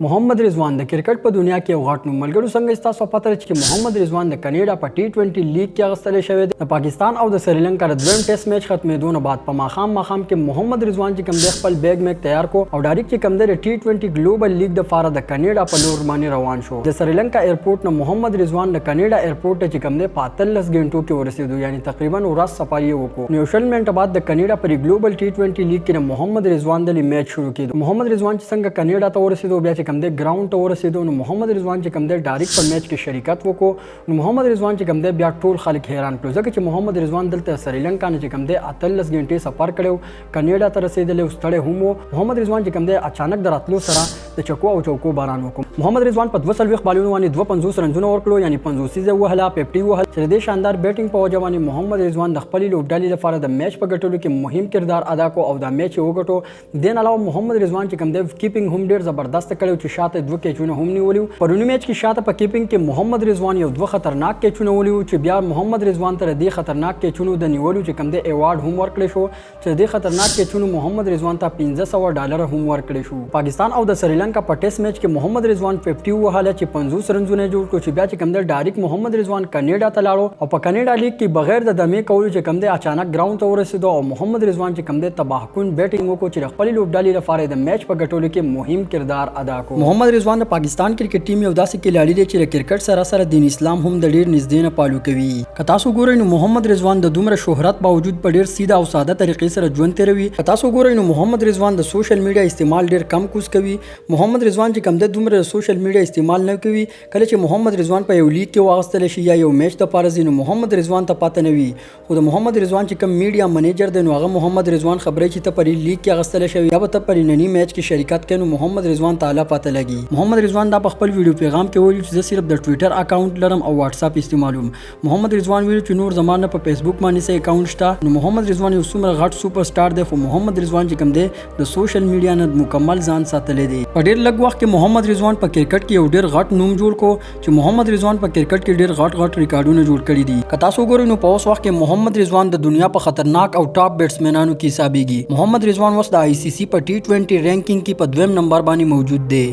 محمد رضوان د کرکټ په دنیا کې یو غټ نوم. ملګرو، څنګه تاسو پته لرئ چې محمد رضوان د کینیډا په ټي 20 لیګ کې اغستل شوی دی. د پاکستان او د سریلانکا د دویم ټیسټ میچ ختمېدو نه بعد په ماښام ماښام کې محمد رضوان چې کوم دی خپل بیګ میک تیار کو او ډایرکټ چې کوم دی د ټي 20 ګلوبل لیګ د پاره د کینیډا په لور باندې روان شو. د سریلانکا ایرپورټ نه محمد رضوان د کینیډا ایرپورټ ته چې کوم دی په 18 غنټو کې ورسېدو، یعنی تقریبا ورځ سفر یې وکړو. نو 20 منټه بعد د کینیډا پر ګلوبل ټي 20 لیګ کې د محمد رضوان د میچ شروع کېدو. محمد رضوان چې څنګه کینیډا ته ورسېدو، بیا چې کوم دی ګراوند ته ورسېدو، نو محمد رضوان چې کوم دی ډایرکټ په میچ کې شرکت وکړو. نو محمد رضوان چې کوم دی بیا ټول خلک حیران کړو، ځکه چې محمد رضوان دلته سریلانکا نه چې کوم دی 18 غنټې سفر کړو، کینیډا ته رسېدلی او ستړی هم و. محمد رضوان چې کوم دی اچانک د راتلو سره د چکو او چوکو باران وکړو. محمد رضوان په 42 بالونو باندې 52 رنزونه ورکړو، یعنی 50 وهله، 50 وهله، چې د دې شاندار بیټینګ په وجه باندې محمد رضوان د خپلې لوبډلې لپاره د میچ په ګټلو کې مهم کردار ادا کو او دا میچ یې وګټو. دین علاوه محمد رضوان چې کوم دی کیپینګ هم ډیر زبردست کړو چې شاته دوه کیچونه هم نیولیو. پرونی میچ کې شاته په کیپینګ کې محمد رضوان یو دوه خطرناک کیچونه ونیو، چې بیا محمد رضوان تر دې خطرناک کیچونو د نیولو چې کوم دی ایوارډ هم ورکړی شو، چې دې خطرناک کیچونو محمد رضوان ته 500 ډالر هم ورکړی شو. پاکستان او د سریلانکا په ټیسټ میچ کې محمد رضوان 50 وهله چې 50 رنزونه جوړ کړو، چې بیا چې کوم دی ډایرکټ محمد رضوان کینیډا ته لاړو او په کینیډا لیګ کې بغیر د دمې کولو چې کوم دی اچانک ګراوند ته ورسېدو او محمد رضوان چې کوم دی تباهکون بیټینګ وکړو، چې خپل لوبډلې لپاره د میچ په ګټلو کې مهم کردار ادا کړ. محمد رضوان د پاکستان کرکټ ټیم یو داسې کلاړي دی چې د کرکټ سره سره دین اسلام هم د ډیر نږدې نه پالو کوي. که تاسو ګورئ نو محمد رضوان د دومره شهرت باوجود په ډیر سیده او ساده طریقې سره ژوند تیروي. که تاسو ګورئ نو محمد رضوان د سوشل میډیا استعمال ډیر کم کوز کوي. محمد رضوان چې کوم دی دومره د سوشل میډیا استعمال نه کوي. کله چې محمد رضوان په یو لیګ کې واغستل شي یا یو میچ د پاره ځي، نو محمد رضوان ته پته نه وي، خو د محمد رضوان چې کوم میډیا منیجر دی، نو هغه محمد رضوان خبرې چې ته پرې لیګ کې اغستل شوی یا به ته پرې نني میچ کې شرکت کوې، نو محمد رضوان تعالی پته لګي. محمد رضوان دا په خپل ویډیو پیغام کې ویلي چې زه صرف د ټویټر اکاونټ لرم او واتس اپ استعمالوم. محمد رضوان ویلي چې نور زما نه په فیسبوک باندې څه اکاونټ شته. نو محمد رضوان یو څومره غټ سوپر سټار دی، خو محمد رضوان چې کوم دی د سوشل میډیا نه مکمل ځان ساتلی دی. په ډیر لږ وخت کې محمد رضوان په کرکټ کې یو ډیر غټ نوم جوړ کو، چې محمد رضوان په کرکټ کې ډیر غټ غټ ریکارډونه جوړ کړي دي. که تاسو وګورئ نو په اوس وخت کې محمد رضوان د دنیا په خطرناک او ټاپ بیټسمنانو کې حسابيږي. محمد رضوان اوس د آی سي سي په ټي 20 رینکینګ کې په دویم نمبر باندې موجود دی.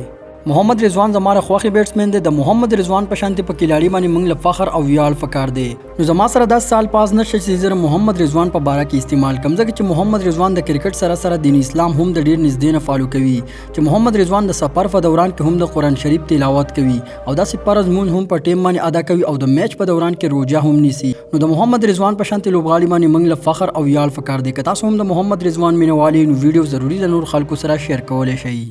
محمد رضوان زما د خوښې بیټسمن دی. د محمد رضوان په شانتې په کلاړي باندې موږ له فخر او ویاړ پکار دی. نو زما سره دا سال پاس نشته چې زه محمد رضوان په باره کې استعمال کوم، ځکه چې محمد رضوان د کرکټ سره سره دین اسلام هم د ډیر نږدې نه فالو کوي، چې محمد رضوان د سفر په دوران کې هم د قرآن شریف تلاوت کوي او داسې فرض مونځ هم په ټیم باندې ادا کوي او د میچ په دوران کې روژه هم نیسي. نو د محمد رضوان په شانتې لوبغاړي باندې موږ له فخر او ویاړ پکار دی. که تاسو هم د محمد رضوان مینه وال یئ، نو ویډیو ضروري د نور خلکو سره شیر کولی شئ.